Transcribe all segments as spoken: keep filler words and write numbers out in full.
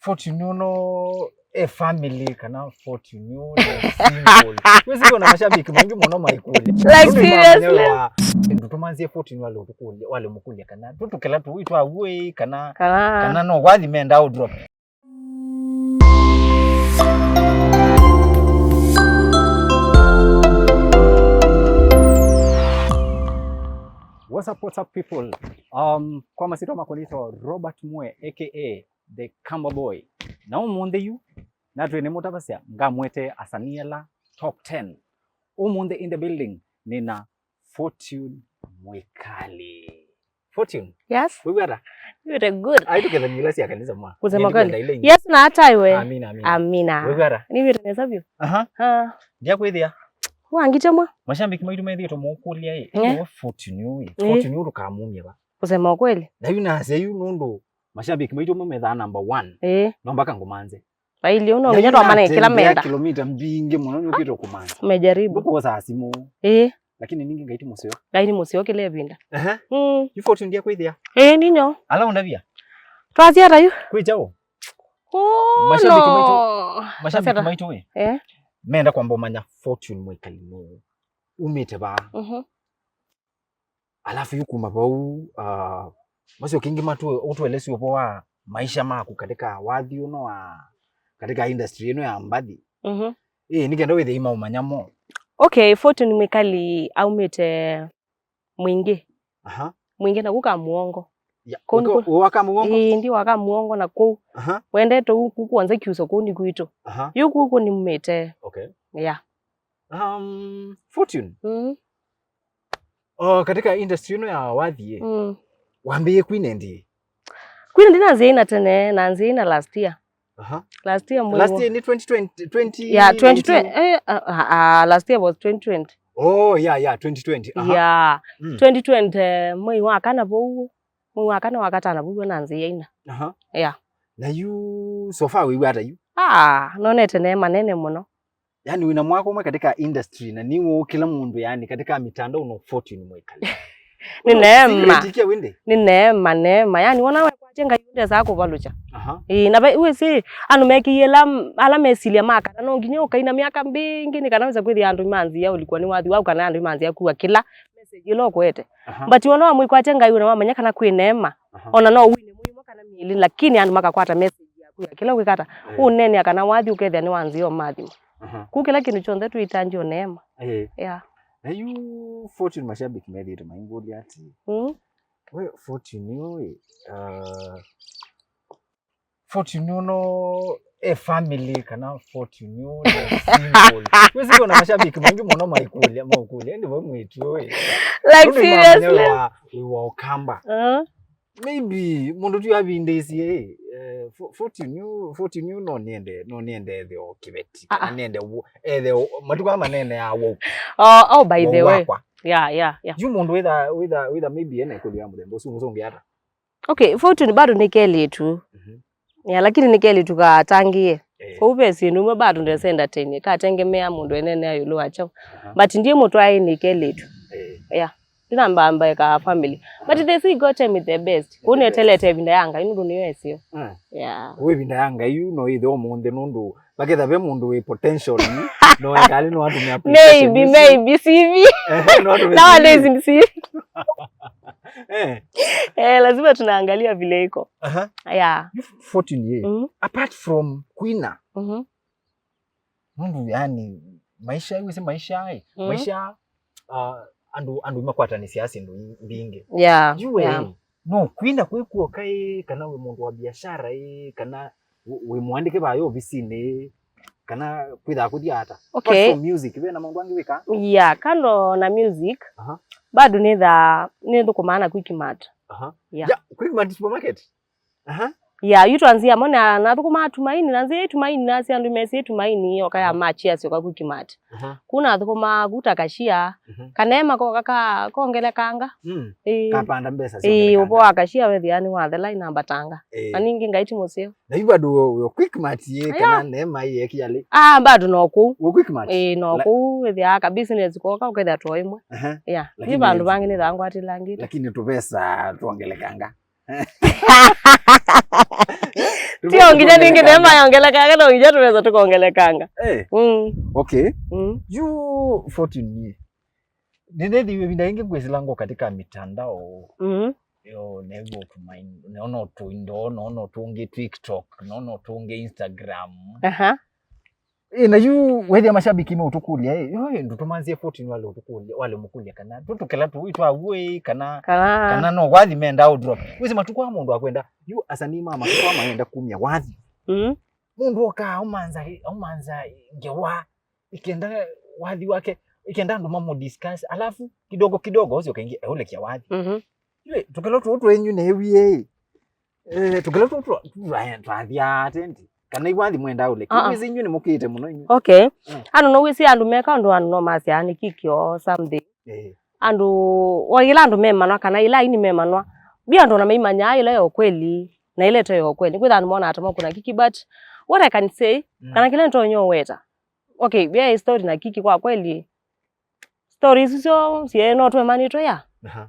Fortune ũno e family kana Fortune ũno e single? Wĩsĩ kwĩna mashabiki maingĩ mũno maikũlya. Like, seriously? Ndũtũmanzie Fortune wale ũtũkũlya, wale mũkũlya kana tũtũkela tũwĩ twa wĩ kana, kana, kana no wathi menda ũ drop. What's up, what's up, people? Um, kwa masitwa makwa nĩtawa Robert Mwe, A K A the Kamba Boy. Na ũmũnthĩ yu, na twĩ nĩ mũtavasya, ngamwete asanii ala top ten. Ũmũnthĩ in the building, nĩna Fortune Mwikali. Fortune. Yes. Wĩw'a ata? Nĩwĩte good. Ai, tũkethania ila sya kanisa mwa. Kusema kweli. Yes, na hata iwe. Amina, amina. Amina. Wĩw'a ata? Nĩwĩte nesa vyũ. Aha. Ah. Ndiakwĩthĩa. Wangite mwa. Mashabiki maitũ methĩĩtwe mũkũlya ĩ. Eh. Ĩwe Fortune ũyũ. Eh. Fortune ũyũ tũkamumya va? Kusema kweli. Na yu nasya yu nũndũ mashabiki maitũ mo methaa number one. Eh. No mpaka ngũmanze. Vailye ũno nginya twamane kĩla menda. Kilomita mbingĩ mũno nĩũkĩte kũmanza. Umejaribu. Ndũkwosaa simũ. Ĩĩ. Lakini ningĩ Ngai ti mũseo. Ngai nĩ mũseo kĩla ĩvinda. Ehe. Mm. Yu Fortune ndiakwĩthĩa. Ĩĩ, ninyo. Ala ũndavya. Twasya ata yu? Kwĩ kyaũ? Oh, mashabiki maitũ, no. Mashabiki maitũ ĩ. Eh. Menda kwamba ũmanya Fortune Mwikali nũũ. Umĩte vaa. Mhm. Alafu yu kuma vau, ah, masyoke ĩngĩ matũ-, ũtũelesye ũvoo wa maisha maku katika wathi ũno wa, katika industry ĩno ya mbathi. Mhm. Ĩĩ, nĩkenda wĩthĩe imaũmanya mo. Okay, Fortune Mwikali aumĩte Mwingĩ. Aha. Mwingĩ naku Kamũongo. Ya, kũu nĩ kũ-, wa Kamũongo? Ĩĩ, ndi wa Kamũongo na kũu. Aha. Wendete kũu kwonza kiuso kũu nĩ kwitũ. Aha. Yu kũu kũu nĩumĩte. Okay. Yeah. Um, Fortune. Mm. O, katika industry ĩno ya wathi ĩ, mm, wambĩĩe kwina ĩndĩĩ? Kwina ĩndĩĩ nanzĩe ina tene, nanzĩe ina last year. Aha. Last year mwezi. Last year ni twenty twenty, twenty nineteen? Yeah, twenty twenty, eh, ah, ah, ah, last year was twenty twenty. Oh, yeah, yeah, twenty twenty. Aha. Yeah. Mm. Twenty twenty, eh, mwei wa kana vau, mwei wa kana wa katano vau nanzĩe ina. Aha. Yeah. Na yu so far wĩw'a ata yu? Ah, nonete ne manene mũno. Yaani wĩna mwaka ũmwe katika industry na nĩw'o kĩla mũndũ, yaani, katika mitandao no Fortune Mwikali. Nĩ neema. Secret ikia wĩndĩ? Nĩ neema, neema. Yaani wona wekwatya Ngai ndesaa kũvalũkya. Aha. Ĩĩ, na ve-, wĩsĩ, andũ mekĩie ala, ala mesilya ma kana no nginya ũkaina myaka mbingĩ nĩ kana wĩsa kwĩthĩa andũ manzĩa ũlikwa nĩ wathi wau kana andũ manzĩa kua kĩla message ĩla ũkwete. Aha. But wona wamwĩkwatya Ngai wĩna wamanya kana kwĩ neema. Aha. Ona no wine mwĩmwe kana mĩlĩ, lakini andũ makakwata message yaku ya kĩla wĩkata. Eh. Ũneenea kana wathi ũkethĩa nĩ wanzĩa ũmathima. Aha. Kũu kĩla kĩndũ kyonthe twĩtanji o neema. Eh. Yeah. Na yu Fortune mashabiki methĩĩtwe maingũlya ati, mm, we Fortune ũyũ, uh, Fortune ũno e family kana Fortune ũno e single? Wĩsĩ kwĩna mashabiki maingĩ mũno maikũlya, maũkũlya, ĩndĩ we mwĩĩtu ũyũ. Like, seriously? Wĩ wa, wĩ wa Ũkamba. Uh-huh. Maybe mũndũ tu avindĩĩsye, eh, Fo-, Fortune yu, Fortune yu no nĩende, no nĩende ethe o kĩveti, kana, ah, ah, nĩende wo-, ethe o, matukũ aa manene ya wau. Oh, oh, by the way. Wakwa. Yeah, yeah, yeah. Yu mũndũ wĩtha, wĩtha, wĩtha maybe ena ĩkũlyo ya mũthemba ũsu, mũsũngĩa ata? Okay, Fortune bado nĩ kelĩtu. Mhm. Yeah, lakini nĩ kelĩtu katangĩe. Eh. Kwoou ve syĩndũ imwe bado ndesa entertain, katengemea mũndũ eneenea ĩũlũ wa kyaũ. Aha. But ndiĩ mũtwae nĩ kelĩtu. Eh. Yeah. Ndinambamba eka family. But they say God time is the best. Kwoou netelete ĩvinda ya Ngai nũndũ nĩyo eseo. Mm. Yeah. Kwoou ĩvinda ya Ngai yu no ĩthe ũmũnthĩ nũndũ vaketha ve mũndũ wĩ potential yu, no ekali no atumia application. Maybe, maybe, C V. Eh, no atumia nowadays C V. Ni C V. Eh. Eh, lazima tunaangalia vile iko. Aha. Yeah. Fortune ye. Mm. Apart from kwina, mhm, nũndũ yani maisha, wĩsĩ maisha ĩ, mm, maisha, ah, andũ, andũ imakwatanĩsya syĩndũ mbingĩ. Yeah, yu we, yeah, no kwina kwĩ kuo kaĩ, kana wĩ mũndũ wa biashara ĩ, kana wĩ, wĩ mũandĩke vayo ovisinĩ ĩ, kana kwĩthaa kũthi ata? Okay. Apart from music, ve na maũndũ angĩ wĩka? Yeah, kando na music, aha, bado nĩthaa, nĩthũkũmaa na Quickmart. Aha. Yeah. Ya, Quickmart supermarket? Aha. Ya, yu twanzia mo na, nathũkũmaa Tumaini, na nzĩa Tumaini, nasya andũ mesĩ Tumaini, oka ya, aha, March yasyoka Quickmart. Aha. Kũu nathũkũmaa kũu ta cashier, mhm, kaneema koka ka, kongelekanga. Mm. Ĩĩ. Kapanda mbesa. Ĩĩ, syongelekanga. Ũvoo wa cashier wethĩa nĩ wathela inambatanga. Ĩĩ. Na ningĩ Ngai ti mũseo. Na yu bado wĩ, wĩ Quickmart ye, aya, kana neema ye kia lĩ? Ah, bado no kũu. Wĩ Quickmart? Ĩĩ, no kũu, wethĩa ka business koka, ũkethĩa to ĩmwe. Aha. Yeah. Lakini yu vandũ vangĩ nĩthaa ngwatĩlangĩte. Lakini tũvesa twongelekanga. Tio nginya ningĩ neema yongelekanga, no nginya tũvesa tũkongelekanga. Eh, Mm. okay. Mm. You Fortune. Nĩnethĩiwe ĩvinda yĩngĩ ngwĩsĩla ngo katika mitandao. Mm. Yo, nĩw'o ũtũmain-, nĩona ũtũindo, nĩona ũtũngĩ TikTok, nĩona ũtũngĩ Instagram. Aha. Ĩ, na yu wethĩa mashabiki meũtũkũlya, ĩ, yo, ĩ, ndũtũmanzie Fortune wale ũtũkũlya, wale ũmũkũlya kana tũtũkela tũi twa w'o, ĩ, kana, Kana kana no wathi menda ũdrop. Wĩsĩ matukũ aa mũndũ akwenda, yu asanii ma matukũ aa mayenda kumya wathi. Mm. Mũndũ okaa aumanza, aumanza ngewa, ikenda wathi wake, ikenda andũ mamũdiscuss, alafu kidogo kidogo ũcio kaingĩ eũlekya wathi. Mhm. Yue, tũkelo tũũ twenyu newie, eh, tũkelo tũũ twa- twa- twathia atendi. Kana iwathi mwenda ũlekya. Ah, ah. Wĩsĩ inyu nĩmũkĩte mũno inyu. Okay. Mm. Andũ no wĩsĩ andũ meka ũndũ andũ no masya nĩ kiki or something. Eh. Andũ, wa ila andũ memanwa, kana ila aini memanwa, bi andũ ona meimanya ila ya ukweli, na ila ĩte ya ukweli. Kwĩtha andũ mona atama kuna kiki, but what I can say, Mm. kana kĩla nĩtonya ũweta. Okay, bia story na kiki kwa kweli, story isu syo, sie no twemanĩtwe ya. Aha.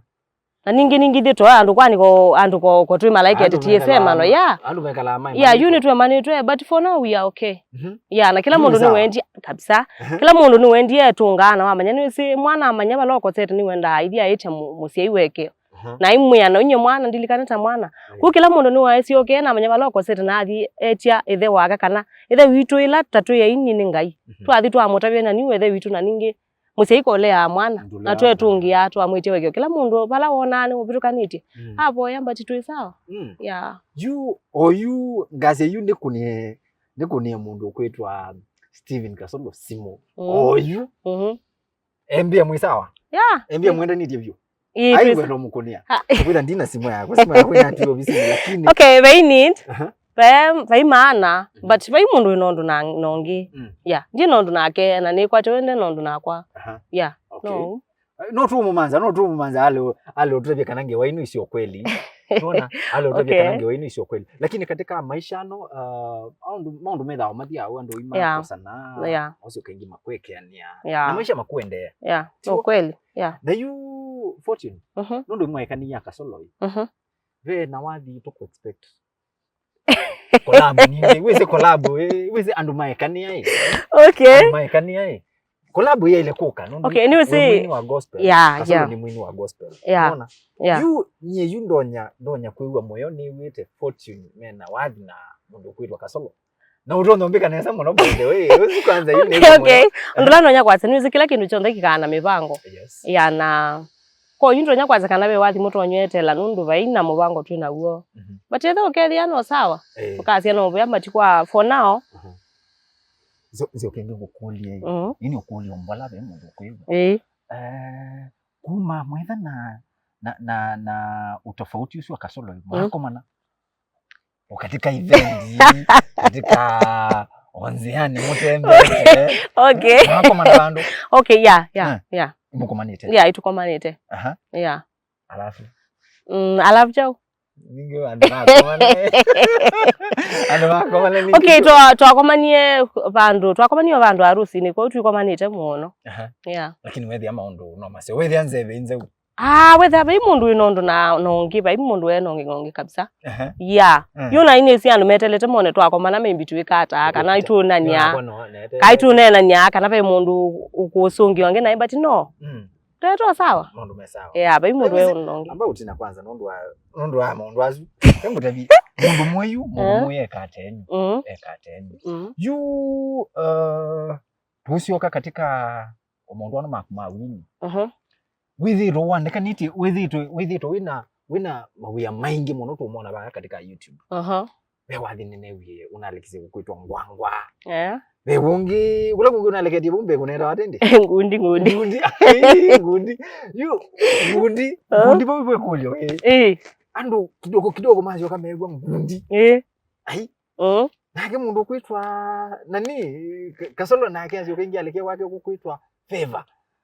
Na ningĩ, ningĩ thĩ toe andũ kwani ko, andũ ko, ko twĩ malaika Andũ eti T S M mekalaa ano, ma- ya. andũ mekalaa mai Yeah, manĩtwe. Yu nĩ twemanĩtwe, but for now we are okay. Mhm. Yeah, na kila Yu mũndũ nĩ sawa. Nĩwendie, kabisa. Aha. Kila mũndũ nĩwendie etũngaa na wamanya nĩwĩsĩ mwana amanya vala ũkosete nĩwendaa ithi aĩtya mũ-, mũsyai wekeo. Aha. Na imwĩa na unye mwana ndilikane ta mwana. Aye. Kũ kila mũndũ nĩwaĩsyoke na amanya vala ũkosete na athi etya ĩthe wake kana ĩthe witũ ĩla ta twĩ aini nĩ Ngai. Mhm. Twathi twamũtavya na niwe ĩthe witũ na ningĩ mũsyai koleaa mwana, na twetũngĩa twamwĩtya wekeo. Kĩla mũndũ vala wonaa nĩ ũvĩtũkanĩtye, Mm. avoya, but twĩ sawa. Mm. Yeah. Yu, oyu, ngasya yu nĩkũnie, nĩkũnie mũndũ ũkwĩtwa Steven Kasolo simũ. Mm. Oyu. Mhm. Embia mwĩ sawa? Yeah. Embia mwendanĩtye vyũ. Ĩĩ, ai, twĩ wendo mũkũnia. Ha. Kwĩtha ndina simũ yakwa, simũ yakwa inatiwa ofisini, lakini Okay, vai need. Aha. Vai, vai maana, Mhm. but vai mũndũ wĩ na ũndũ na, na ũngĩ. Mm. Yeah, ndi na ũndũ nake, na nĩkwatya wende na ũndũ nakwa. Aha. Yeah, Okay. No. No tũmũmanza, no tũmũmanza ale, ale ũtũtavye kana ngewa ino isio kweli. Tuona, ale ũtũtavye Okay. kana ngewa ino isio kweli. Lakini katika maisha no, uh, maũndũ, maũndũ methao mathiawa andũ Yeah. imakosana, Yeah. ũcio kaingĩ makwekeania. Yeah. Na maisha makuendeea. Yeah, Sio? No kweli. Yeah. Na yu Fortune, Mhm. nũndũ mwaekania Kasolo yu. Mhm. Ve na wathi tũkũ expect. Collab nini? Wĩsĩ collab, eh, wĩsĩ andũ maekania, eh. Okay. Andũ maekania, eh. Collab yaile kũka, nũndũ Okay, nĩwĩsĩ wĩ mwini wa gospel. Yeah, Kasolo yeah. Nĩ mwini wa gospel. Yeah. Unaona? Yeah. Yu, nyie yu ndonya, ndonya kwĩw'a mũyo nĩw'ĩte Fortune mena wathi na mũndũ kwĩtwa Kasolo. Na ũtonya ũmbĩka nesa mũno, by the way. Ũsu kwanza yu nĩ Okay, okay. Ũndũ ũla nonya kwasya, nĩwĩsĩ kĩla kĩndũ kyonthe kĩkaa na mĩvango. Yes. Ya na, kwa yu ndonya kwasya kana ve wathi mũtonya etela, nũndũ vai na mũvango twĩ naw'o. Mhm. But ethe ũkethĩa no sawa. Eh. Ũkasya no vea, but kwa for now. Mhm. Nzio, nzio kĩngĩ ngũkũlye. Mhm. Yu nĩ ũkũlyo mbola ve mũndũ kwĩw'a. Eh. Eh, kuma mwetha na, na, na, na ũtofauti ũsu wa Kasolo, Mhm. mwakomana. O katika event, katika onzeani, mũtembete. Okay. Mwakomana vandũ? Okay, yeah, yeah, Eh. yeah. Mũkomanĩte? Yeah, itukomanĩte. Aha. Yeah. Alafu? Mm, alafu chao? Ningĩ andũ makomane. Andũ makomane ningĩ. Okay, twa-, twakomanie vandũ, twakomanie vandũ harusinĩ, kwa hiyo tuikomanĩte mũno. Aha. Yeah. Lakini wethĩa maũndũ no maseo. Wethĩa nzeve nzeu. Ah, wethĩa vai mũndũ wĩ na ũndũ na, na ũngĩ, vai mũndũ wĩ na ũngĩ, na ũngĩ kabisa. Ehe. Yeah. Mm. Yu na inĩ si andũ metelete mone twakomana maybe twĩkataa, kana Nĩkwĩta. Itũnania. Nĩwakwa no, nete-, Kai tũnenania, kana vai mũndũ ũkũsũngĩa ũngĩ naĩ, but no. Mm. Twetwo sawa. Maũndũ me sawa. Yeah, vai mũndũ wĩ Nĩwĩsĩ, ũndũ na ũngĩ. Amba ũtina kwanza, nũndũ wa, nũndũ wa maũndũ asu. Kangũtavi, mũndũ mweyu, mũndũ Eh. Mweyu ekatenyu. Mm. Ekatenyu. Mm. Yu, uh, tũsyoka katika o maũndũ ano maku ma wini. Mhm. Wĩthĩĩtwe ũandĩkanĩtye, wĩthĩĩtwe, wĩthĩĩtwe wĩna, wĩna mawĩa maingĩ mũno tũmona vaa katika YouTube. Aha. Ve wathi nĩnewie ũnalekisye kũkwĩtwa ngwangwa. Eh. Ve ũngĩ, ũla kũngĩ ũnaleketie vau mbee kũnetawa atendi? Ngundi, ngundi. Ngundi, ai, ngundi. Yu, ngundi, Ah. Ngundi vau vwe kũlyo, eh. Eh. Andũ kidogo kidogo masyoka mew'a ngundi. Eh. Ai. Mm. Nake mũndũ ũkwĩtwa nani, Ka-, Kasolo nake asyoka ĩngĩ alekea kwake kũkwĩtwa Favor.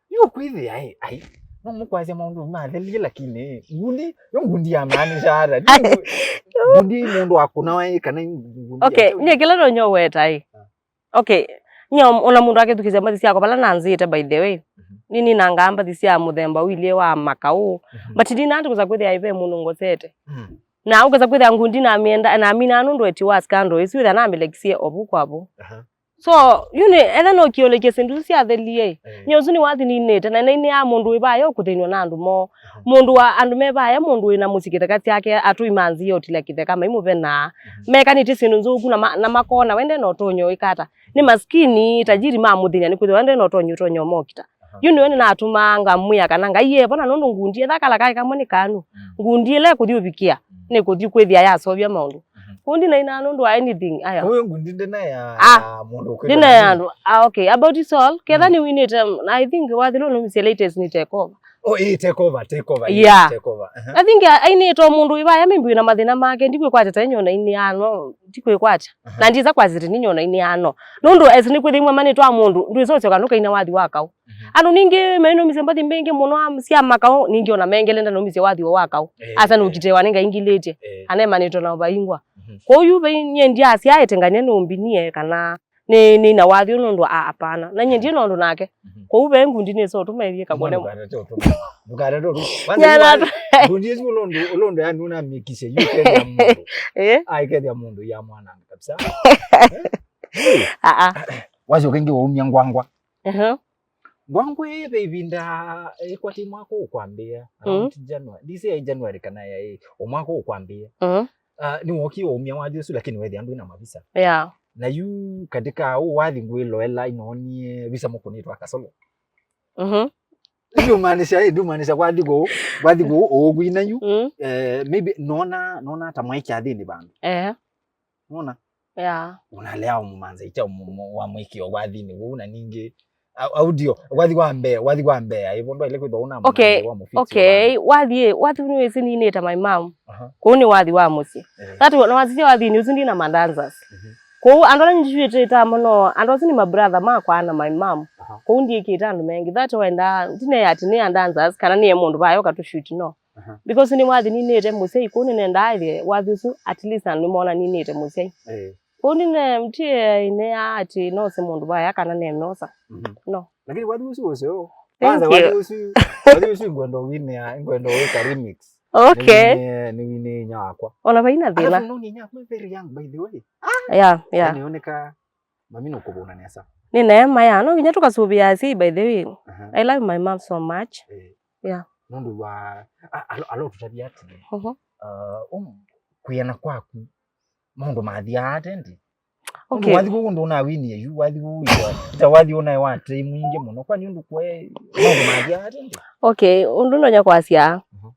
Yu kwĩthĩa, ai, ai. No mũkwasya maũndũ mathelie, lakini ngundi, yo ngundi ya maanisha ata? Ni ngu-, ngundi mũndũ akũnawa ĩ, kana ngundi ya Okay, kyaũ? Nyie kĩla nonyoweta ĩ. Ah. Okay, nyie ona mũndũ akĩthukĩsya mbathi syakwa vala nanzĩte, by the way. Mhm. Nĩninangaa mbathi sya mũthemba ũilyĩ wa makaũ. Mhm. But ndinandi kũsa kwĩthĩa ve mũndũ ngosete. Mm. Na ũkesa kwĩthĩa ngundi namĩenda, namina nũndũ eti wa scandal ĩsu, ĩthĩa namĩlekisye o vu kwa vu. Aha. So, yu nĩ, etha no kĩũlĩkye syĩndũ isu syathelie, eh, nyie ũsu nĩ wathi ninĩte, na nainĩaa mũndũ wĩ vaya ũkũthĩnw'a na andũ moo. Aha. Mũndũ wa andũ me vaya, mũndũ wĩ na mũsyĩ kĩtheka kyake, atũi manzia ũtilya kĩtheka, maimũvenaa. Mhm. Mekanĩtye syĩndũ nzũku na ma-, na makona, wende no ũtonye ũĩkata. Nĩ maskini, tajiri mamũthĩny'a nĩ kwĩthĩwa wende no ũtonye ũtonye ũmokita. Aha. Yu nĩwe nĩnatũmaa ngamwĩa kana Ngai e vo, na nũndũ ngundi etha kala kaĩ kamwe nĩ kanu. Mm. Ngundi ĩla ĩkũthi ũvikĩa, mm, nĩkũthi kwĩthĩa yaseũvya maũndũ. Mhm. Ngundi naina nũndũ wa anything, aya. Ũyũ ngundi ndĩna ya, ah, mũndũ ũkwĩtwa ndĩna ya nani? Andũ. Ah, okay. About it all, ketha, mm, nĩwinĩte, I think wathi ũla ũnaumisye latest nĩ Take Over. Oh, ĩĩ, Take Over, Take Over, ĩĩ, yeah. Take Over. Aha. I think a-, ainĩte o mũndũ wĩ vaya, maybe wĩna mathĩna make, ndikwĩkwatya ta inyona inĩ ano, ndikwĩkwatya. Aha. Na ndisa kwasya ati nĩ nyona inĩ ano. Nũndũ esi nĩkwĩthĩimwe manĩtwa mũndũ, ndwĩsosyoka ndũkaina wathi wa kaũ. Mhm. Andũ ningĩ mainũmisye mbathi mbingĩ mũno am-, sya makaũ, ningĩ ona mengelenda naumisye wathi wa kaũ. Eh, asa eh. Nũkitewa nĩ Ngai ngilĩtye. Eh. Anemanĩtwe na vaingwa. Mhm. Kwoou yu vai nyie ndiasya etengania nũmbinie kana nĩ, nĩ na wathi ũũ nũndũ a-, apana. Na nyie ndiĩ na ũndũ nake. Mhm. Kwoou ve ngundi nĩsa ũtũma ĩthiĩ kagone. Mwana ndũkatate ũtũma. Ndũkatate ũtũma. Kwanza nyie yu na wa-, ngundi ĩsu ũlũndũ, ũlũndũ yani ũnamĩkisye yu kethĩa mũndũ. Eh? Ai kethĩa mũndũ ya mwana kabisa. Eh? Ah, ah. Wasyoka ĩngĩ waumya ngwangwa. Aha. Ngwangwa ĩĩ ve ĩvinda ĩkwatĩ mwaka ũkwambĩĩa, mm, around January. Ndisĩ yaĩ January kana yaĩ o mwaka ũkwambĩĩa. Mm. Ah, nĩwookie waumya wathi ũsu, lakini weethĩa ndwĩ na mavisa. Yeah. Na yu katika ũũ wathi ngwĩloela inonie visa mũkũnĩtwa Kasolo. Mhm. Ndumaanisha, eh, ndumaanisha kwathi kũu, kwathi kũu ũũkwina yu. Mm. Eh, maybe nona, nona ta mwaĩ kyathĩnĩ vandũ. Eh. Nona? Yeah. Unalea ũmũmanza ita ũmũ-, wa mwĩkĩo wathinĩ ũu, na ningĩ Au-, audio, wathi wa mbee, wathi wa mbee, aivo ndwaile kwithwa una okay, mũnango wa mũfiti okay, wa wathi, wathi nĩwĩsĩ ninĩte my mom. Aha. Kũu nĩ wathi wa mũsyĩ. Eh. That wa-, na wasisya wathinĩ ũsu ndina ma dancers. Mhm. Kũu andũ ala njitĩtaa mũno, andũ asu nĩ ma brother makwa na my mom. Aha. Kũu ndiĩkĩte andũ mengĩ. That wenda, ndinea ati nĩ a dancers, kana nĩ mũndũ vayo katũ shoot, no. Aha. Because nĩ wathi ninĩte mũsyai, kũu nĩnendaa ĩthĩe wathi ũsu, at least andũ nĩmona ninĩte mũsyai. Eh. Kũu nĩne mtie ĩnea ati nose mũndũ vaya kana nemeosa. Mhm. No. Lakini wathi ũsu ũseo. Thank you. Kwanza wathi ũsu, wathi ũsu ngwenda ũwinĩa, ngwenda ũwĩka remix. Okay. Nĩwinĩe, nĩwinĩe inya wakwa. Ona vaina thĩna. Alafu nũni inya wakwa very young, by the way. Ah! Yeah, yeah. Nĩoneka mami nũkũvũna nesa. Nĩ neema ya, no nginya tũkasũvĩa asyai, by the way. Aha. I love my mom so much. Eh. Yeah. Nũndũ wa, a-, alo, alo tũtavya atĩĩ. Mhm. Uh, um, kwĩana kwaku, maũndũ mathiaa ata ĩndĩ? Nũndũ okay, wathi kũu ũndũ ũnawinie yu, wathi kũu ita, ita wathi ũnaĩ wa tei mwingĩ mũno. Kwani ũndũ kwe, maũndũ mathiaa ata ĩndĩ? Okay, ũndũ ndonya kwasya. Mhm.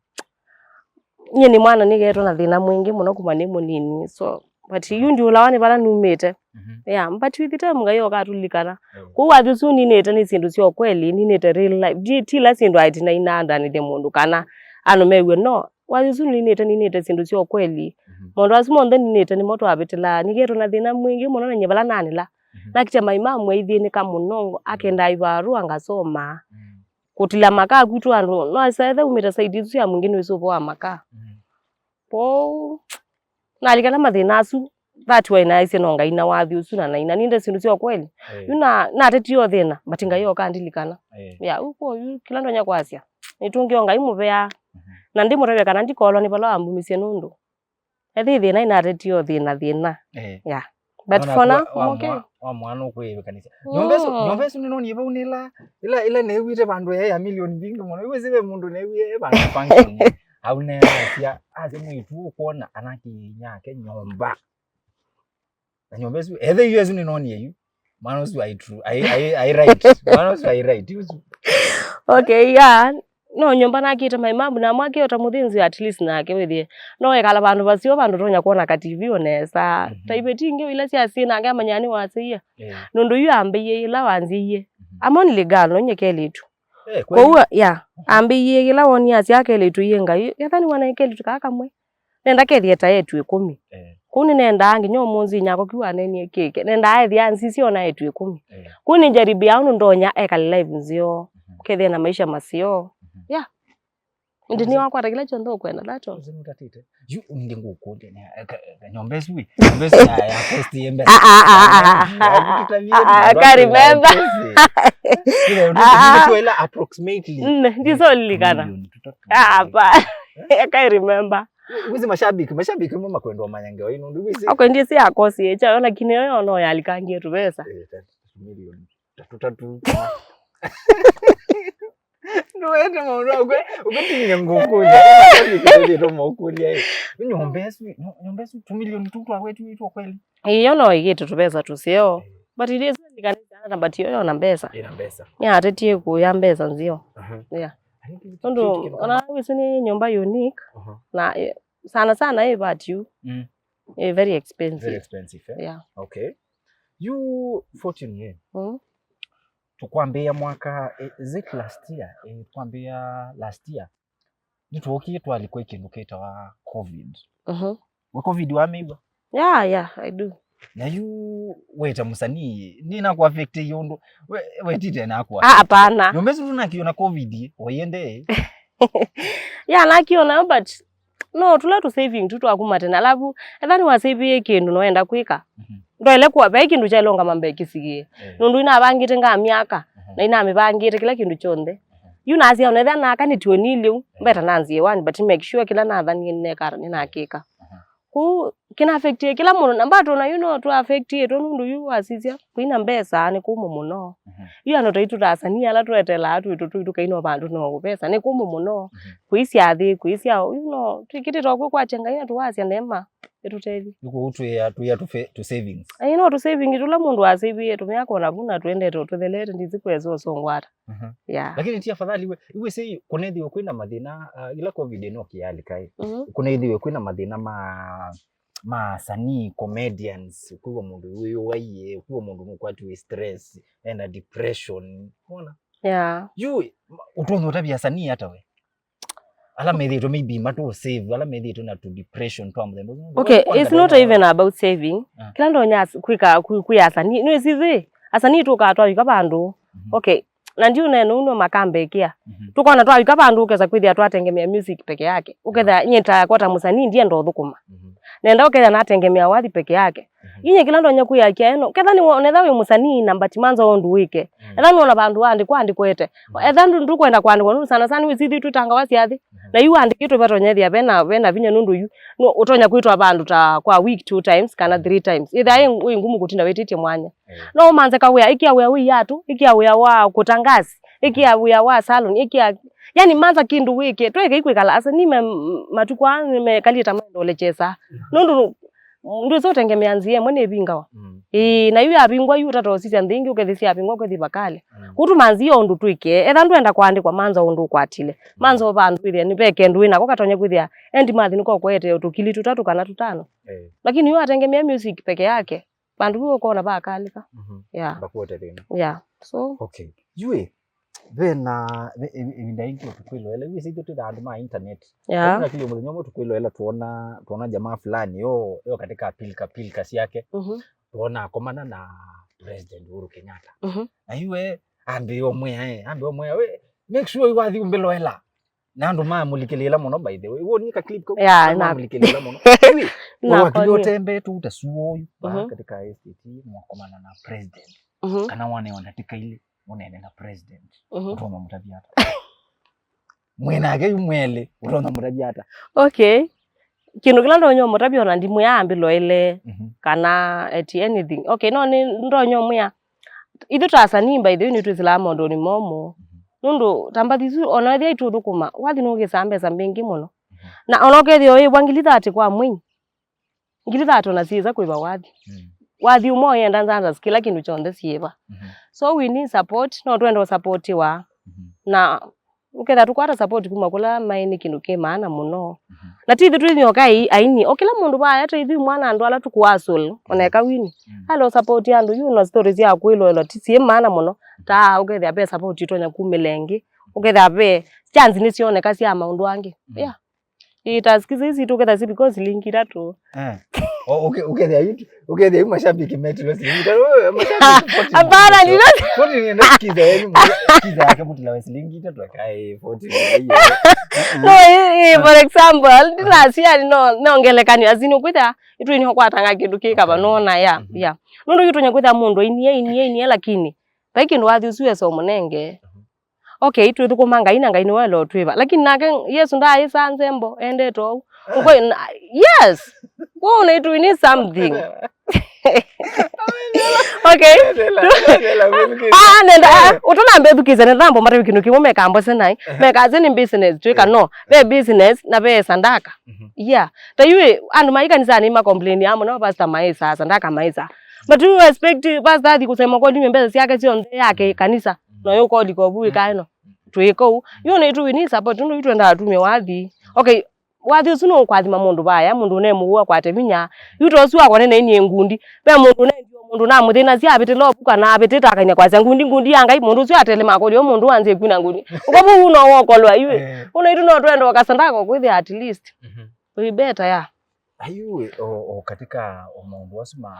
Nyie nĩ mwana nĩgetwe na thĩna mwingĩ mũno kuma nĩ mũnini. So, but yu ndiũlawa nĩ vala numĩte. Mhm. Yeah, but with time Ngai okatũlilikana. Mm. Kũu wathi ũsu ninĩte nĩ syĩndũ sya ũkweli, ninĩte real life. Ti, ti ila syĩndũ aĩ tinainandanĩthya mũndũ kana andũ mew'e, no. Wathi ũsu ninĩte, ninĩte syĩndũ sya ũkweli. Mhm. Maũndũ asu monthe ninĩte nĩmo twavĩtĩlaa. Nĩgetwe na thĩna mwingĩ mũno na nyie vala nanĩla. Mhm. Nakita my mom aithĩnĩka mũno, akenda ivarũa ngasoma. Mm. Kũtila makaa kwitũ andũ, no asaethe umĩte side isu sya mwingĩ nĩwĩsĩ ũvoo wa makaa. Mm. Kwoou, nalikana mathĩna asu, that why naisye no Ngai na wathi ũsu na naina ninde syĩndũ sya ũkweli. Eh. Yu na, natetie o thĩna, but Ngai okandilikana. Eh. Yeah, yu kwoou, yu kĩla ndonya kwasya, nĩtũngĩe o Ngai mũvea. Mhm. Na ndĩmũtavya kana ndikolwa nĩ vala wambumisye nũndũ. Ethi thĩna inatetie o thĩna, thĩna. Eh. Yeah. But for now, I'm okay. Wa mwana ũkwĩwĩkanĩsya. Mm. Nyũmba ĩsu, nyũmba ĩsu nĩnonie vau nĩ ĩla, ĩla, ĩla neew'ĩte vandũ yaĩ ya milioni mbingĩ mũno. Ĩwĩsĩ ve mũndũ neewie vandũ function. Au neasya, asya mwĩĩtu ũkwona anake inyake nyũmba. Na nyũmba ĩsu, ethe yu ĩsu nĩnonie yu. Mwana ũsu ai true, ai, ai, ai right. Mwana ũsu ai right, ũsu. Okay, yeah. No nyũmba nakĩte my mom, na mwakĩe o ta mũthĩnzĩo at least nake wĩthĩe. No ekala vandũ vaseo, vandũ ũtonya kwona ka T V o nesa. Mhm. Ta iveti ingĩ ila sya syĩ nake amanya nĩ wasĩie. Yeah. Nũndũ yu ambĩie ĩla wanzĩie. Mhm. I'm only girl, no nye kelĩtu. Eh, kweli? Kwoou, yeah, ambĩie ĩla wonie asya kelĩtu iĩ Ngai. Etha nĩ wana kelĩtu kaa kamwe. Nenda kethie ta etu ĩkũmi. Eh. Kũu nĩnendaa nginya ũmũnthĩ nyako kĩu anenie kĩke. Nendaa ethia ansisye ona etu ĩkũmi. Eh. Kũu nĩnjaribia ũndũ ndonya ekale life nzeo. Mhm. Kethie na maisha maseo. Mhm. Yeah. Ĩndĩ nĩwakwata kĩla kyonthe ũkwenda, that all. Ũsĩ nũtatĩte. Yu, ningĩ ngũkũlya, nĩ, eh, ka, ka, nyũmba ĩsu ĩ, nyũmba ĩsu ya, ya cost ĩ mbesa. Ah, ah, ah, ah, ah, ah, ah, ah, I can't remember. Kĩla ũndũ, ah, ah, ningĩ ĩla approximately. Mm, ndiso lilikana. Milioni tũtatũ. Ah, hapa. I can't remember. Wĩsĩ mashabiki, mashabiki mo makwenda ũmanya ngewa ino, ndũ wĩsĩ. Okay, ndiĩsĩ yakosie kyayo, lakini yo no yalikangie tũvesa. Eh, ta, ta tũmilioni tatũ tatũ. Ndũwete maũndũ akwe, ũkũtinya ngũkũlya. Mashabiki ndio tũmũkũlya, eh. Nyũmba ĩsu, nyũ-, nyũmba ĩsu, tũmilioni tũu twawetĩtwe kweli? Iyo no ĩkĩte tũvesa tũseo. Eh. But it is, ndikanĩsana na but yo yona mbesa. Ĩna mbesa. Nĩyatetie kũya mbesa nzeo. Aha. Yeah. I think it's Tondũ, kĩndũ ona kama wĩsĩ nĩ nyũmba unique, Aha. na, eh, sana sana ĩ part yu, Mm. ĩ very expensive. Very expensive, eh? Yeah. Okay. You fortune, eh? Mm. Tũkwambĩĩa mwaka, eh, is it last year? Eh, tũkwambĩĩa last year. Nĩtwookie twalikwa ĩ kĩndũ kĩtawa covid. Mhm. We covid wamĩigua? Yeah, yeah, I do. Na yu weta mũsanii, nĩnakuaffectĩie ũndũ we-, wetĩte naku Ah, hapana. Nyũmba ĩsu ndũnakiona covid, waiende? Yeah, nakiona, but no, tũla tũ saving tu twakuma tene. Alafu, etha nĩwasavie kĩndũ noenda kwĩka. Mhm. Ndwaĩle kuwa, ve kĩndũ kyaĩlonga mambe kĩsikie. Eh. Nũndũ inavangĩte ngaa myaka, Mhm. na inamĩvangĩte kĩla kĩndũ kyonthe. Mhm. Yu nasya ona etha naka nĩtwonilye u, Mhm. mbeta nanzie one, but make sure kĩla nathanie nĩneka, nĩnakĩka. Mhm. Kũu kĩna affectie kĩla mũndũ, na mbatũ na yu no tũ affectĩtwe nũndũ yu wasisya kwĩna mbesa nĩ kũmũ mũno. Mhm. Yu andũ taitũ ta asanii ala twetelaa twĩtũ twĩtũ kaino vandũ no kũvesa nĩ kũmũ mũno. Mhm. Kwĩsya athĩ, kwĩsya yu no twĩkĩtĩtwe kwĩ kwatya Ngai na tũwasya neema ĩtũtethye. Nĩ kũu twĩa, twĩa tũfe-, tũ savings. Ĩĩ, no tũ saving tũla mũndũ wasavie tũmyaka ona vu na twendete tũthelete ndizi kwesa ũsongwata. Mhm. Yeah. Lakini ti afadhali we, iwe sei kũnethiwe kwĩna mathĩna, uh, ila covid ĩno kĩalika ĩ. Mhm. Kũnethiwe kwĩna mathĩna ma, ma asanii, comedians, kwĩwa mũndũ wĩyũaie, kwĩwa mũndũ nũkwatiwe stress, ena depression. Wona? Yeah. Yu, ũtonya ũtavya asanii ata we? Ala methĩtwe maybe matũ save, ala methĩtwe na tu depression twa mũthemba ũsu. Okay, it's not even about saving. Ah. Kĩla ndonya as-, kwĩka, kwĩ, kwĩ asanii. Nĩwĩsĩ, asanii tũkaa twavika vandũ. Mhm. Okay, na ndiũnene ũno makambekĩa. Mhm. Tũkona twavika vandũ ũkesa kwĩthĩa twatengemea music peke yake. Ũkethĩa nyie ta yakwa ta mũsanii ndienda ũthũkũma. Mhm. Nenda ũkethĩa natengemea wathi peke yake. Mhm. Inye kĩla ndonya kwĩakia eno, ketha nĩ wonetha wĩ mũsanii na mbati manza ũndũ wĩke. Mm. Etha nĩwona vandũ waandĩkwa andĩkwete. Mhm. Etha ndũ-, ndũkwenda kwandĩkwa nũndũ sana sana wĩsĩ ithyĩ twĩtangawa syathi. Mhm. Na yu andĩkĩtwe vatonyethĩa vena, vena vinya nũndũ yu no ũtonya kwĩtwa vandũ ta kwa week two times kana three times. Ĩthĩa ĩ, ĩ ngumu kũtinda wĩtĩtye mwanya. Eh. No ũmanze kawĩa, ĩkĩa wĩa wĩ iatũ, ĩkĩa wĩa wa kũtangasi, ĩkĩa wĩa wa salon, ĩkĩa, yani manza kĩndũ wĩke. Tweke ikwĩkala asa nime matukũ aa nĩmekalĩte maendolechesa. Mhm. Nũndũ ndwĩsa ũtengemea nzĩa ĩmwe nĩvingawa. Mm. Ĩĩ, na yu yavingwa yu ũtatosisya nthĩ ingĩ ũkethĩsya yavingwa ũkethi vakale. Mm. Kũtuma nzĩa ũndũ twĩke, etha ndwenda kwandĩkwa manza ũndũ ũkwatile. Mm. Manza ũvandũ wĩthĩa nĩ ve kendũ wĩ nako katonye kwĩthĩa endi mathi nĩkokwete tũkili tũtatũ kana tũtano. Eh. Lakini yu atengemea music peke yake, vandũ vu ũkona vakalĩka. Mhm. Yeah. Vakuote thĩna. Yeah. So. Okay. Yu ĩ, ve na, ve, ĩ-, ĩvinda ingĩ tũkwĩloela, yu ĩsĩ ithyĩ twĩ andũ ma internet. Yeah. Lakini kĩlĩ mũthenya ũmwe tũkwĩloela tuona, tuona jamaa fulani, yo, yo katika pilika, pilika syake. Mhm. Tuona akomana na President Uhuru Kenyatta. Mhm. Na yu we, ambĩo mwĩa, eh, ambĩo mwĩa, we, make sure yu wathi ũmbĩloela. Na andũ mamũlikĩlĩĩla mũno, by the way. Woni ka clip kau? Yeah, andũ na mamũlikĩlĩĩla mũno. Ĩĩ, na wakili ũtembee tu ũtasuo ũyu, ba, mhm, katika estate, mwakomana na president. Mhm. Kana wone ona tikaili, ũnene na president. Mhm. Ũtoma mũtavya ata? Mwĩ nake yu mwelĩ, ũtoma mũtavya ata? Okay. Kĩndũ kĩla ndonya ũmũtavya ona ndimwĩa ambĩloele, mhm, kana eti anything. Okay, no nĩ ndonya ũmwĩa. Ithyĩ ta asanii, by the way, nĩtwĩsĩlaa maũndũnĩ momũ. Mhm. Nũndũ ta mbathi isu, ona ethĩa itũthũkũma, wathi nũkĩsaa mbesa mbingĩ mũno. Mhm. Na ona ũkethĩa ũyĩvwa ngili thirty kwa mwei, ngili thirty ona syĩsa kwĩva wathi. Mm. Wathi ũmwe ũyenda nzanza kĩla kĩndũ kyonthe syĩva. Mhm. So we need support, no twenda ũsapotiwa. Mhm. Na ũkethĩa tũkwata support kuma kũla maĩ nĩ kĩndũ kĩ maana mũno. Mhm. Na ti ithyĩ twĩ nyoka ai-, aini. O kĩla mũndũ vaya, ta ithyĩ mwana andũ ala tũkũasũl, ona eka wini. Mm. Ala support ya andũ yu na stories ya kwĩloelwa ti syĩ maana mũno. Ta ũkethĩa ve support itonya kumĩla ĩngĩ. Ũkethĩa ve chance nĩsyoneka sya maũndũ angĩ. Mhm. Yeah. Ĩ, taski ici itũ ũkethĩa si because silingi itatũ. Eh. O, ũke-, ũkethĩa yu, ũkethĩa yu mashabiki metilwe silingi itatũ. Wewe, mashabiki forty. Hapana, ndio. Forty nenda sikiza yenu, sikiza yake mutilawe silingi itatũ, akae forty. No, ĩ, ĩ, for example, ndinasiani no, no ngelekany'o, as in, ũkwĩthĩa, itũ nĩ kwatanga kĩndũ kĩ kava, okay, nona, ya, mhm, ya. Nũndũ yu tũnya kwĩthĩa mũndũ ainie, ainie, ainie, lakini, vai kĩndũ wathi ũsu wesa ũmũnenge. Mhm. Okay, twĩthũkũma Ngai na Ngai nĩwe ũelewa twĩva. Lakini nake Yesũ ndaaĩsaa nzembo, endete ũu. Uko na, yes. Wewe unaitwa, we need something. Okay. Ah, nenda, ah, utanambia thukise, nenda mbo mara kindu kimwe meka mbo senai. Meka zini business, tuika no. Ve business na ve sandaka. Yeah. Ta yue, andu mai kanisani ma complain ya muno pastor maisa, sandaka maisa. But you expect pastor athi kusema kwa dime mbesa siake sionthe yake kanisa. No yo koli kwa bui kaino. Tuiko. You need to win support, ndu itwenda atumia wathi. Okay, wathi ũsu nũkwathima mũndũ vaya, mũndũ ũnemũw'a kwate vinya. Yu ta ũsu wakwa nĩnainie ngundi. Ve mũndũ ũnendiwe mũndũ namũthĩnasya avĩtĩla ũvuka na avĩtĩta akany'a kwasya, "Ngundi, ngundi ya Ngai," mũndũ ũsu atele makũlyo, mũndũ wanzie kwina ngundi. Ũko vu no wokolwa iwe. Eh. Ũna itu no twenda ũkasandaka kwĩthĩa at least. Mhm. We better, yeah. Ayu, o, o katika o maũndũ asu ma,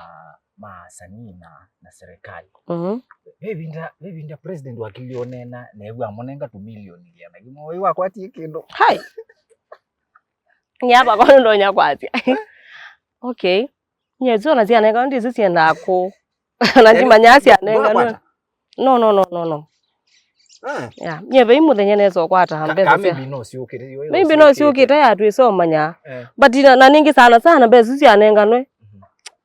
ma asanii na, na serikali. Mhm. Ve vinda, ve vinda president wakilio nena, na evu amonenga tu milioni ĩana. Kimwe wakwatie kindu. Hai. Nyaba kwa ndonya kwatia. Okay. Nye zona zianenga ndi zisienda ku. Na ndimanya sianenga no. Ndwakwata? No, no, no, no, no. Ah. Yeah. Nye vei mũthenya nesa ũkwata mbesa sia. Maybe no siũkĩte, yo, maybe no siũkĩte ya twĩsomanya. Eh. But na, na ningĩ sana sana mbesa sianenganwe. Mhm.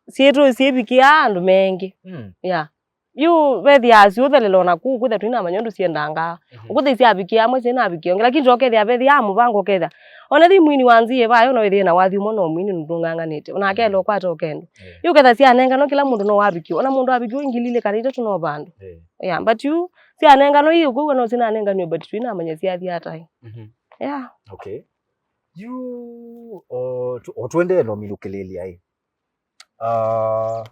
Sietu siebikia andũ mengi. Mm. Yeah. Yu vethia siũthelela ona kuu kwĩtha twinamanya ũndũ siendangaa. Mhm. Ũkũthĩ siabikia amwe sinabikia onge, lakini tokethia vethia mũvango kethia. Ona thi mwini wa nzia vayo no ĩthĩe na wathi ũmwe no mwini nũtũnganganĩte. Ona akelo kwata ũkendo. Yeah. Yu ketha sianenganwa kĩla mũndũ no wabikiwa. Ona mũndũ abikiwa ngili ilĩ kana itatũ no vandũ. Yeah. Yeah, but yu sianenganwa ii ũkwĩw'a no sinanenganwe but twinamanya siathi atai. Mhm. Yeah. Okay. Yu o tu-, o tuendee no milukĩlĩlya ĩ. Ah,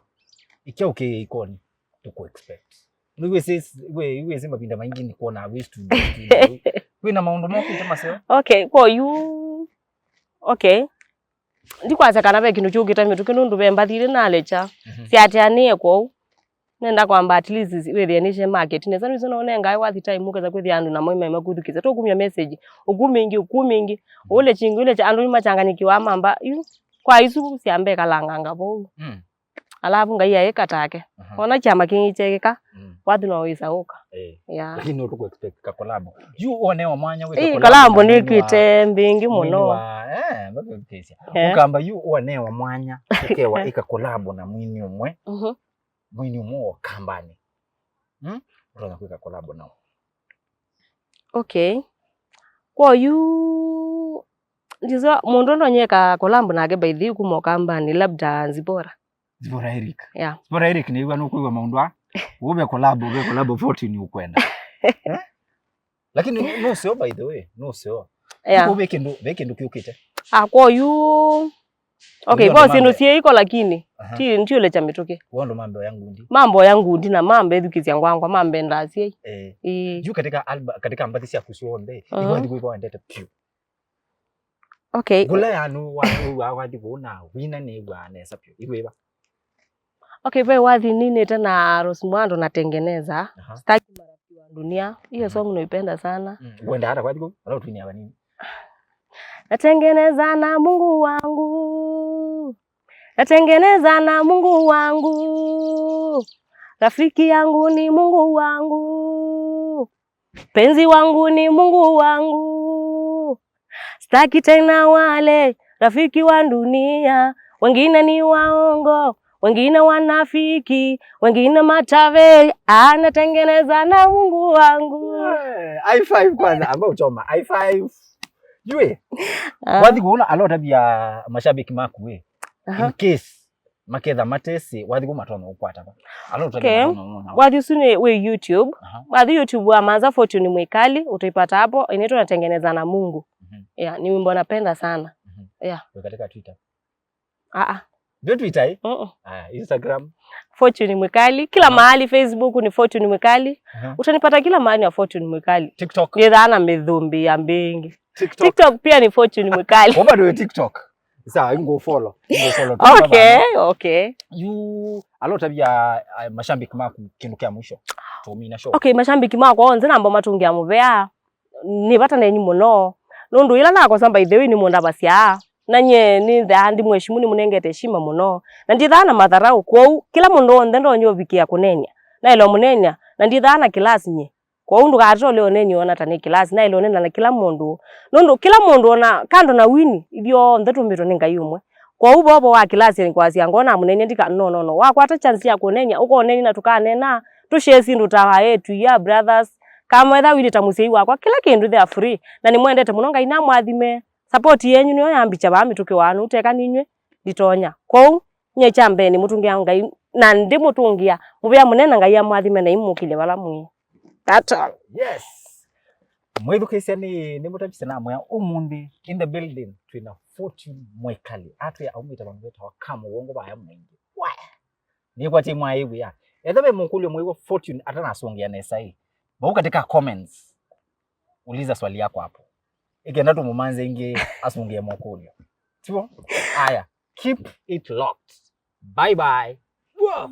ikyaũkĩĩa ikoni tũkũ expect. Nĩwĩsĩ, wĩ, wĩsĩ mavinda maingĩ nĩ kuona wĩ studio, studio. Kwĩna maũndũ mokĩte maseo? Okay, kwa yu, okay. Ndikwasya kana ve kĩndũ kyũkĩte mĩtũkĩ nũndũ ve mbathi ilĩ nalecha. Mhm. Syateanĩe kwoou. Nenda kwamba at least wĩthĩe nĩshe market. Nesa nĩsyo nonengae wathi time ũkesa kwĩthĩa andũ namo imaima kuthukĩsya. Tũkumya message. Ũkumi ingi, ũkumi ingi. Ũle chingi, ũle cha-, andũ nĩmachanganyikiwa mamba. Yu, kwa isu syambe kalanganga vou. Mm. Alafu Ngai aĩka take. Aha. Ona kyama kĩngĩ kyekĩka, mm, wathi no wĩsa ũka. Eh. Yeah. Lakini no tũkũ expect ka collabo. Yu onewa mwanya wĩka collabo. Ĩĩ, collabo nĩkwĩte mbingĩ mũno. Mwini wa, eh, mbakĩkĩsya. Eh. Ũkamba yu onewa mwanya ũkewa ĩka collabo na mwini ũmwe. Mhm. Mwini ũmwe wa Ũkambanĩ. Hmm? Ũtonya kwĩka collabo nao. Okay. Kwa yu, ndizo, mũndũ ndonyeka collabo nake by the way kuma Ũkambanĩ, labda Zipporah. Zipporah Eric. Yeah. Zipporah Eric, nĩw'a nũkwĩw'a maũndũ a. Ũve collabo, ũve collabo Fortune ũkwenda. Eh? Lakini no, no seo, by the way, no seo. Yeah. Iko ve kĩndũ, ve kĩndũ kĩũkĩte. Ah, kwa yu. Okay, kwa syĩndũ syĩ iko lakini. Aha. Ti, ntiũlecha mĩtũkĩ. Wando mambo ya ngundi. Mambo ya ngundi na mambo ethukĩsya ngwangwa, mambo ndasyai. Eh. Ĩĩ. Yu katika alba-, katika mbathi syaku syonthe, aha, iko wathi kwĩva wendete piũ. Okay. Ngũla yanu wa, wa, wathi kũu na wina nĩw'aa nesa piũ. Ikwĩva? Okay, ve wathi ninĩte na Rose Muhando na Tengeneza. Aha. Sitaki marafiki wa dunia. Hiyo song naipenda sana. Mm. Uenda hata kwa diko, wala utuni hapa nini? Natengeneza na Mungu wangu. Natengeneza na Mungu wangu. Rafiki yangu ni Mungu wangu. Penzi wangu ni Mungu wangu. Sitaki tena wale rafiki wa dunia. Wengine ni waongo, wengine wanafiki, wengine matave. Anatengeneza na Mungu wangu. Eh, high five kwanza, ambao uchoma. High five. Jue. Ah. Wathi kuona alota bia mashabiki maku we. Aha. In case maketha matesĩ, wathi kũ matonya ũkwata va? Ala ũtavya. Okay. Matonya ũmona. Wathi ũsu nĩ wĩ YouTube. Aha. Wathi YouTube wa Manza Fortune Mwikali, utaipata hapo, inaitwa Natengeneza na Mungu. Mhm. Yeah, ni wimbo napenda sana. Mhm. Yeah. Wĩ katika Twitter? Ah, ah. Ndio Twitter, eh? Mm-mm. Ah, Instagram? Fortune Mwikali. Kila mahali, Facebook ni Fortune Mwikali. Aha. Utanipata kila mahali na Fortune Mwikali. TikTok? Nĩ thana mĩthũmbĩ ya mbingi. TikTok. TikTok pia ni Fortune Mwikali. Wewe bado we TikTok? Sawa, ingo follow. Ingo follow. Okay, okay. Yu, alota bia, ah, mashabiki maku kindu kia mwisho. Tumina show. Okay, mashabiki makwa onthe namba matungia mũvea. Nĩ vata nenyu mũno. Nũndũ ĩla nakosa, by the way, nĩ mũndavasya. Na nye nĩ thaa ndi mheshimu, nĩ mũnengete heshima mũno. Na ndithaa na matharau. Kwoou, kila mũndũ onthe ndonya ũvikĩa kũnenia. Naĩle mũnenia, na ndithaa na class nye. Kwoou ndũkatole ũneeny'e ona ta nĩ kĩlasi, naĩle ũneena na kĩla mũndũ. Nũndũ kĩla mũndũ ona kando na Winnie, ithyonthe tũmbĩtwe nĩ Ngai ũmwe. Kwoou vovo wa kĩlasi nĩ kwasya ngoo namũneeny'a ndika, no, no, no. Wakwata chance ya kũneeny'a, ũkoneeny'a na tũkaneenaa, tũshare syĩndũ ta aetu, yeah, brothers. Kamwetha Winnie ta mũsyai wakwa, kĩla kĩndũ they are free. Na nĩmwendete mũno, Ngai namwathime. Support yenyu nĩyo yambikya vaa mĩtũkĩ wanu, ũteka ninyw'ĩ, nditonya. Kwoou, nyie kya mbee nĩmũtũngĩa Ngai, na ndĩmũtũngĩa mũvea mũnene, Ngai amwathime na imũkĩlye vala mwĩ. That's all. Yes. Mwĩthukĩĩsya nĩ nĩmũtavisye namwĩa ũmũnthĩ in the building twĩna Fortune Mwĩkali. Atwĩa aumĩte vandũ vetawa Kamũwongo vaya Mwingi. Waya. Nĩkwatĩ mwaĩwĩa. Etha ve mũkũlyo mwĩw'a Fortune atanasũngĩa nesa ĩ. Vau katika comments. Uliza swali yako hapo. Ĩkenda tũmũmanze ĩngĩ asũngĩe mũkũlyo. Tiwo? Aya, keep it locked. Bye bye. Whoa.